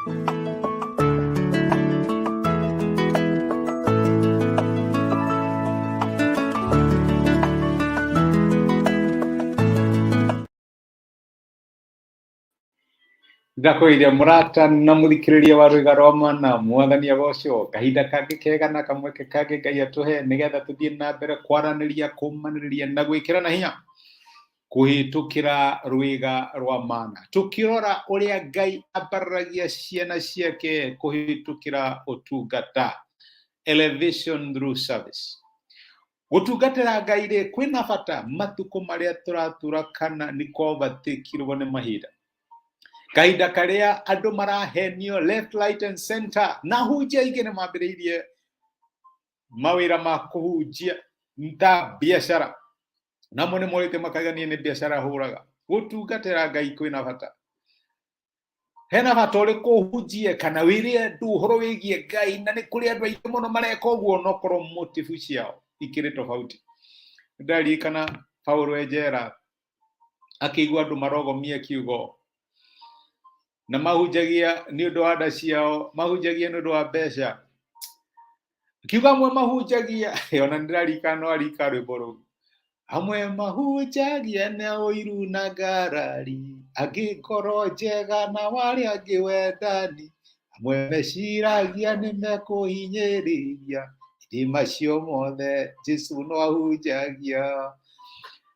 Ndakwĩire mũrata na mũthikĩrĩria wa Rwĩga rwa Mana, Mwathani agocwo. Kahinda kangĩ kega na kamweke kangĩ Ngai atũhe nĩgetha tũthiĩ na mbere kwaranĩria, kũmanĩrĩria na gwĩkĩrana hinya kũhĩtũkĩra Rwĩga rwa Mana, tũkĩrora ũrĩa Ngai ambararagia ciana ciake kũhĩtũkĩra ũtungata, elevation through service. Gũtungatĩra Ngai rĩ kwĩna bata matukũ marĩa tũratura kana nĩ kwabatĩkirwo nĩ mahinda? Kahinda karĩa andũ marahenio left, right and center, na hunjia aingĩ nĩ mambĩrĩirie mawĩra ma kũhunjia ta biacara, namo nĩ morĩte makaiga niĩ nĩ biacara hũraga. Gũtungatĩra Ngai kwĩna bata. Hena bata ũrĩkũ ũhunjie kana wĩre andũ ũhoro wĩgiĩ Ngai, na nĩ kũrĩ andũ aingĩ mũno mareka ũguo, no korwo motibu ciao ikĩrĩ tofauti. Ndaririkana Paulo e njera akĩigua andũ marogomia kiugo na mahunjagia nĩ ũndũ wa nda ciao, mahunjagia nĩ ũndũ wa mbeca. Akiuga amwe mahunjagia, ona nĩndĩraririkana no arika rwĩmbo rũu, amwe mahunjagia na ũiru na ngarari, angĩ ngoro njega na arĩa angĩ wendani, amwe meciragia nĩ mekũhinyĩrĩria, ĩndĩ macio mothe Jesu no ahunjagia.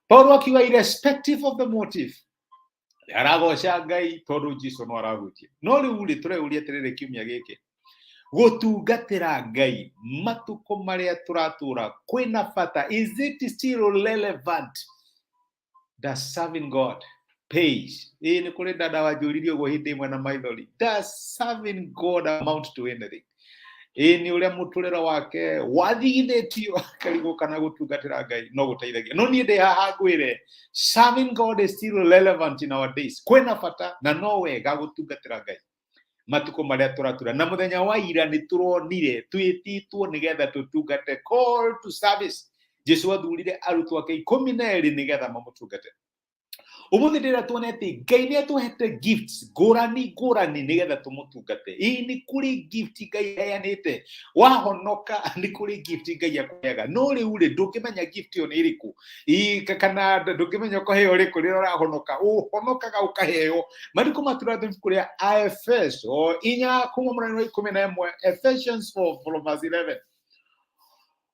Paulo akiuga irrespective of the motive, aragoca Ngai tondũ Jesu no arahunjia. No rĩu rĩ, tũreyũria atĩrĩrĩ kiumia gĩkĩ, gũtungatĩra Ngai matukũ marĩa tũratũra kwĩna bata? Is it still relevant? Does serving God pays? Ĩĩ nĩ kũrĩ dada wanjũririe ũguo hĩndĩ ĩmwe na maithori, does serving God amount to anything? Ĩĩ nĩ ũrĩa mũtũrĩre wake wathigithĩtio akarigwo kana gũtungatĩra Ngai no gũteithagia. No niĩ ndĩ haha ngwĩre, serving God is still relevant in our days. Kwĩna bata na no wega gũtungatĩra Ngai matukũ marĩa tũratura, na mũthenya wa ira nĩ tũronire twĩtĩtwo nĩgetha tũtungate, call to service. Jesu athurire arutwo ake 12 nĩgetha mamũtungate. Ũmũthĩ ndĩrenda tuone atĩ Ngai nĩ atũhete gifts ngũrani ngũrani nĩgetha tũmũtungate. Ĩĩ nĩ kũrĩ gift Ngai aheanĩte. Wahonoka nĩ kũrĩ gift Ngai akũheaga, no rĩu rĩ, ndũngĩmenya gift ĩyo nĩ ĩrĩkũ. Ĩĩ, kana ndũngĩmenya ũkũheo ĩrĩkũ rĩrĩa ũrahonoka. Ũhonokaga ũkaheo. Maandĩko matũraga ibuku rĩa Aefeso 4 kuma mũrani wa 11, Ephesians 4 from verse 11.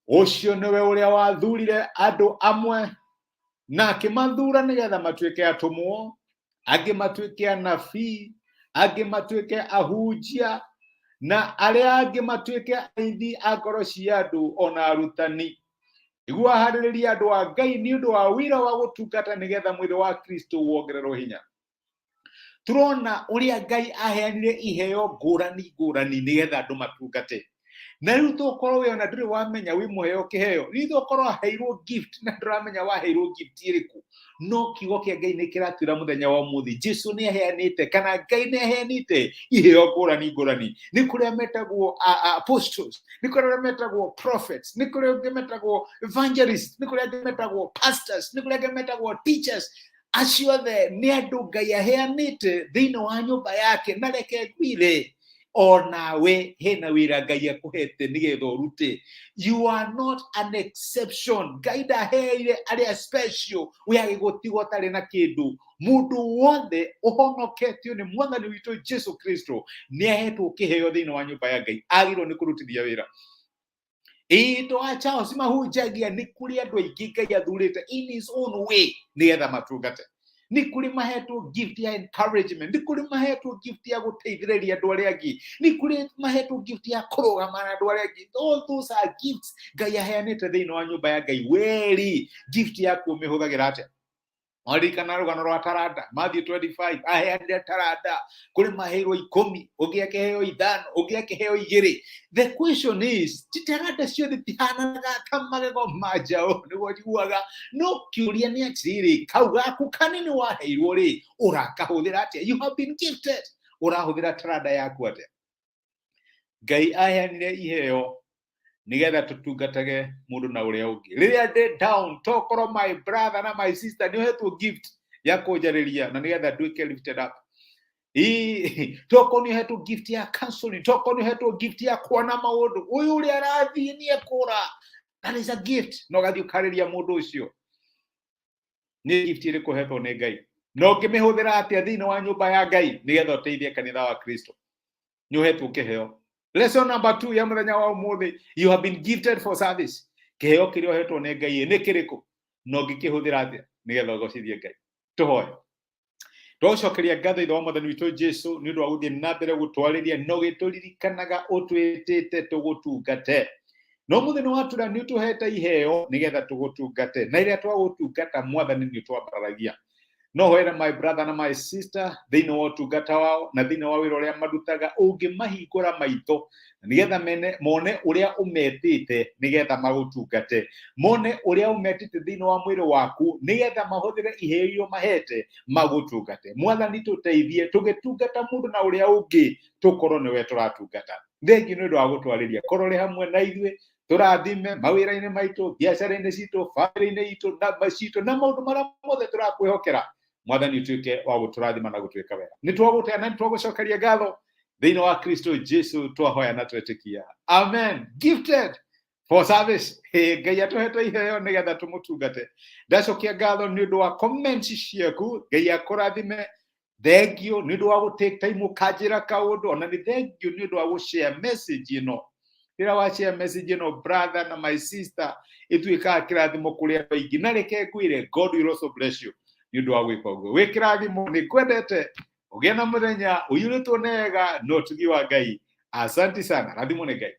Ũcio nĩwe ũrĩa wathurire andũ amwe na akĩmathura nĩgetha matuĩke atũmwo, angĩ matuĩke anabii, angĩ matuĩke ahunjia, na arĩa angĩ matuĩke arĩithi a ngoro cia andũ ona arutani, nĩguo aharĩrĩrie andũ a Ngai nĩ ũndũ wa wĩra wa gũtungata, nĩgetha mwĩrĩ wa Kristo wongererwo hinya. Turona ũrĩa Ngai aheanire iheo ngũrani ngũrani nĩgetha andũ matungate. Na rĩu tokorwo we ona ndũrĩ wamenya wĩ mũheo kĩheo, rĩu tokorwo waheirwo gift na ndũramenya waheirwo gift ĩrĩkũ, no kiugo kĩa Ngai nĩ kĩratwĩra mũthenya wa ũmũthĩ Jesu nĩ aheanĩte kana Ngai nĩ aheanĩte iheo ngũrani ngũrani. Nĩ kũrĩa metagwo apostles, nĩ kũrĩa arĩa metagwo prophets, nĩ kũrĩa angĩ metagwo evangelists, nĩ kũrĩa angĩ metagwo pastors, nĩ kũrĩa angĩ metagwo teachers. Acio othe nĩ andũ Ngai aheanĩte thĩinĩ wa nyũmba yake. Na reke ngwĩre, onawe hena wĩra Ngai akũhete nĩgetha ũrute. You are not an exception. Ngai ndaheire arĩa special we agĩgũtiga ũtarĩ na kĩndũ. Mũndũ wothe ũhonoketio nĩ Mwathani witũ Jesu Kristo nĩ ahetwo kĩheo thĩinĩ wa nyũmba ya Ngai, agĩrĩirwo nĩ kũrutithia wĩra. Ĩĩ, to a Charles mahunjagia, nĩ kũrĩ andũ aingĩ Ngai athurĩte in his own way nĩgetha matungate. Nĩ kũrĩ mahetwo gift ya encouragement, nĩ kũrĩ mahetwo gift ya gũteithĩrĩria andũ arĩa angĩ, nĩ kũrĩ mahetwo gift ya kũrũgama na andũ arĩa angĩ. All those are gifts Ngai aheanĩte thĩinĩ wa nyũmba ya Ngai. Weri gift yaku ũmĩhũthagĩra atĩa? Waririkana rũgano rwa taranda, Matthew 25, aheanire taranda kũrĩ maheirwo 10, ũngĩ akĩheo 5, ũngĩ akĩheo 2. The question is, ti taranda ciothe tihananaga ta magego ma njaũ, nĩguo njiguaga. No kĩũria nĩ atĩrĩrĩ, kau gaku kanini waheirwo rĩ, ũrakahũthĩra atĩa? You have been gifted. Ũrahũthĩra taranda yaku atĩa? Ngai aheanire iheo nigetha tũtungatage mũndũ na ũrĩa ũngĩ. Rĩrĩa ndĩ down, tokorwo my brother na my sister nĩ ũhetwo gift ya kũnjarĩria na nĩgetha nduĩke lifted up. Ĩĩ, tokorwo nĩ ũhetwo gift ya counseling, tokorwo nĩ ũhetwo gift ya kuona maũndũ, ũyũ ũrĩa arathiĩ nĩ ekũra, that is a gift. Na ũgathiĩ ũkarĩria mũndũ ũcio. Nĩ gift ĩrĩkũ ũhetwo nĩ Ngai, na ũngĩmĩhũthĩra atĩa thĩinĩ wa nyũmba ya Ngai nĩgetha ũteithie kanitha wa Kristo? Nĩ ũhetwo kĩheo. Lesson number 2 ya mũthenya wa ũmũthĩ, you have been gifted for service. Kĩheo kĩrĩa ũhetwo nĩ Ngai nĩ kĩrĩkũ, na ũngĩkĩhũthĩra atĩa nĩgetha ũgocithie Ngai? Tũhoe. Twacokeria ngatho Ithe wa Mwathani witũ Jesu nĩ ũndũ wa gũthiĩ na mbere gũtwarĩria na ũgĩtũririkanaga ũtwĩtĩte tũgũtungate. No mũthĩ nĩ watura nĩ ũtũhete iheo nĩgetha tũgũtungate, na rĩrĩa twagũtungata, Mwathani, nĩ ũtwambararagia. No hoere my brother na my sister thĩinĩ wa ũtungata wao na thĩinĩ wa wĩra ũrĩa marutaga, ũngĩmahingũra maitho nĩgetha mene mone ũrĩa ũmetĩte nĩgetha magũtungate, mone ũrĩa ũmetĩte thĩinĩ wa mwĩrĩ waku nĩgetha mahũthĩre iheo iria ũmahete magũtungate. Mwathani, tũteithie tũgĩtungata mũndũ na ũrĩa ũngĩ tũkorwo nĩwe tũratungata. Thengiũ nĩ ũndũ wa gũtwarĩria, korwo ũrĩ hamwe na ithuĩ, tũrathime mawĩra-inĩ maitũ, biacara-inĩ citũ, bamĩrĩ-inĩ itũ na citũ na maũndũ marĩa mothe tũrakwĩhokera. Mwathani, ũtuĩke wa gũtũrathima na gũtwĩka wega. Nĩ twagũtĩa na nĩ twagũcokeria ngatho thĩinĩ wa Kristo Jesu twahoya na twetĩkia, amen. Gifted for service. Hey, Ngai atũhete iheo nĩgetha tũmũtungate. Ndacokia ngatho nĩ ũndũ wa comments ciaku. Ngai akũrathime. Thengio nĩ ũndũ wa gũ take time ũkanjĩra kaũndũ. Ona nĩ thengio nĩ ũndũ wa gũ share message ĩno. Rĩrĩa wa share message ĩno, brother na my sister, ĩtuĩkaga kĩrathimo kũrĩ andũ aingĩ. Na reke ngwĩre, God will also bless you nĩ ũndũ wa gwĩka ũguo. Wĩ kĩrathimo, nĩ ngwendete. Ũgĩe na mũthenya ũiyũrĩtwo nĩ wega na ũtugi wa Ngai. Asante sana, rathimwo nĩ Ngai.